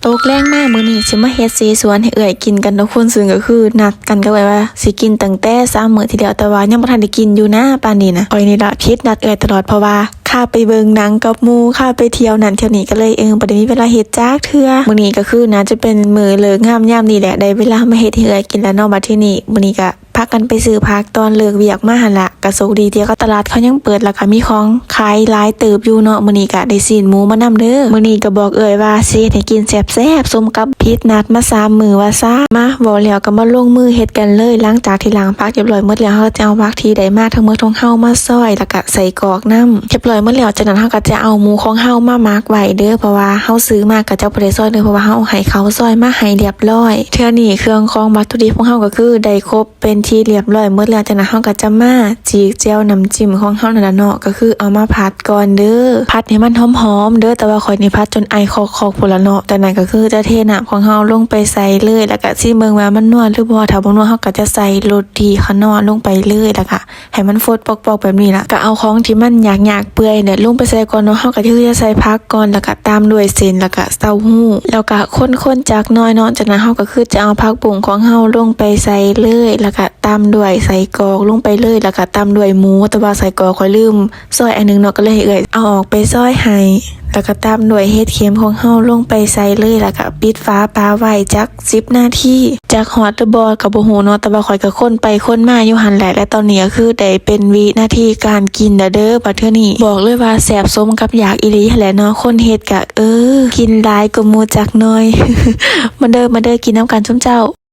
ຕົກແລງມາມື້ນີ້ຊິມາເຮັດເສສວນໃຫ້ເອື້ອຍກິນກັນທຸກຄົນ ຊຶ່ງກໍຄືນັດກັນກັບເອື້ອຍວ່າຊິກິນຕັ້ງແຕ່ສາມມື້ທີ່ແລ້ວ ແຕ່ວ່າຍັງບໍ່ທັນໄດ້ກິນຢູ່ນະ ປານນີ້ນະ. ຂ້ອຍນີ້ລະຜິດນັດເອື້ອຍຕະຫຼອດ ເພາະວ່າຄາໄປເບິ່ງໜັງກັບໝູ່ ຄາໄປທ່ຽວນັ້ນທ່ຽວນີ້ ກໍເລີຍ ເອີ ບໍ່ໄດ້ມີເວລາເຮັດຈັກເທື່ອ. ມື້ນີ້ກໍຄືໜ້າຈະເປັນມື້ເລີກງາມຍາມດີແຫຼະ ໄດ້ເວລາມາເຮັດໃຫ້ເອື້ອຍກິນແລ້ວເນາະ. ບັດທີນີ້ມື້ນີ້ກໍ ພາກັນໄປຊື້ຜັກຕອນເລີກວຽກມາຫັ້ນລະ ກະໂຊກດີທີ່ເຂົາຕະຫຼາດເຂົາຍັງເປີດ ລະກະມີຂອງຂາຍຫຼາຍເຕີບຢູ່ເນາະ. ມື້ນີ້ກະໄດ້ຊີ້ນໝູມານຳເດີ. ມື້ນີ້ກະບອກເອື້ອຍວ່າຊິເຮັດໃຫ້ກິນແຊບໆ ສົມກັບຜິດນັດມາສາມມື້ວ່າຊະ. ມາ ເວົ້າແລ້ວກະມາລົງມືເຮັດກັນເລີຍ. ຫຼັງຈາກທີ່ລ້າງຜັກຮຽບຮ້ອຍໝົດແລ້ວ ເຮົາກະຈະເອົາຜັກທີ່ໄດ້ມາທັງໝົດຂອງເຮົາມາຊອຍ ລະກະໃສ່ກອກນຳ ຮຽບຮ້ອຍໝົດແລ້ວ. ຈາກນັ້ນເຮົາກະຈະເອົາໝູຂອງເຮົາມາໝັກໄວ້ເດີ ເພາະວ່າເຮົາຊື້ມາກະຈະບໍ່ໄດ້ຊອຍເລີຍ ເພາະວ່າເຮົາໃຫ້ເຂົາຊອຍມາໃຫ້ຮຽບຮ້ອຍ. ເທື່ອນີ້ເຄື່ອງຂອງວັດຖຸດິບຂອງເຮົາກະຄືໄດ້ຄົບ ເປັນທີ່ຮຽບຮ້ອຍໝົດແລ້ວ. ຈາກນັ້ນເຮົາກໍຈະມາຈີກແຈ່ວນ້ຳຈິ້ມຂອງເຮົານັ້ນລະເນາະ ກໍຄືເອົາມາຜັດກ່ອນເດີ ຜັດໃຫ້ມັນຫອມໆເດີ. ແຕ່ວ່າຂ້ອຍນີ້ຜັດຈົນໄອຄອກໆພຸ້ນລະເນາະ. ຈາກນັ້ນກໍຄືຈະເທນ້ຳຂອງເຮົາລົງໄປໃສ່ເລີຍ ແລ້ວກໍຊິເບິ່ງວ່າມັນນົວຫຼືບໍ່. ຖ້າບໍ່ນົວເຮົາກໍຈະໃສ່ລົດດີຂະໜໍ່ລົງໄປເລີຍ ແລ້ວກໍໃຫ້ມັນຟົດປອກໆແບບນີ້ລະ. ກໍເອົາຂອງທີ່ມັນຍາກໆເປື່ອຍນີ້ລົງໄປໃສ່ກ່ອນເນາະ. ເຮົາກໍຄືຈະໃສ່ຜັກກ່ອນ ແລ້ວກໍຕາມດ້ວຍເສັ້ນ ແລ້ວກໍເຕົ້າຫູ້ ແລ້ວກໍຄົນໆຈັກໜ້ອຍເນາະ. ຈາກນັ້ນເຮົາກໍຄືຈະເອົາຜັກບຸ້ງຂອງເຮົາລົງໄປໃສ່ເລີຍ ແລ້ວກໍ ຕາມດ້ວຍໄສ້ກອກລົງໄປເລີຍ ແລ້ວກໍຕາມດ້ວຍໝູ ແຕ່ວ່າໄສ້ກອກຂ້ອຍລືມຊອຍອັນໜຶ່ງເນາະ ກໍເລີຍໃຫ້ເອື້ອຍເອົາອອກໄປຊອຍໃຫ້ ແລ້ວກໍຕາມດ້ວຍເຫັດເຂັມຂອງເຮົາລົງໄປໃສ່ເລີຍ ແລ້ວກໍປິດຝາປາໄວ້ຈັກສິບນາທີ. ຈັກຮອດຫຼືບໍ່ກໍບໍ່ຮູ້ເນາະ ແຕ່ວ່າຂ້ອຍກໍຄົນໄປຄົນມາຢູ່ຫັ້ນແຫຼະ ແລະຕອນນີ້ກໍຄືໄດ້ເປັນວິນາທີການກິນແລ້ວເດີ. ບັດເທື່ອນີ້ບອກເລີຍວ່າແຊບສົມກັບຢາກອີ່ຫຼີຫັ້ນແຫຼະເນາະ ຄົນເຮັດກໍ ເອີ ກິນຫຼາຍກວ່າໝູຈັກໜ້ອຍ. ມາເດີ ມາເດີ ກິນນຳກັນຊຸມເຈົ້າ.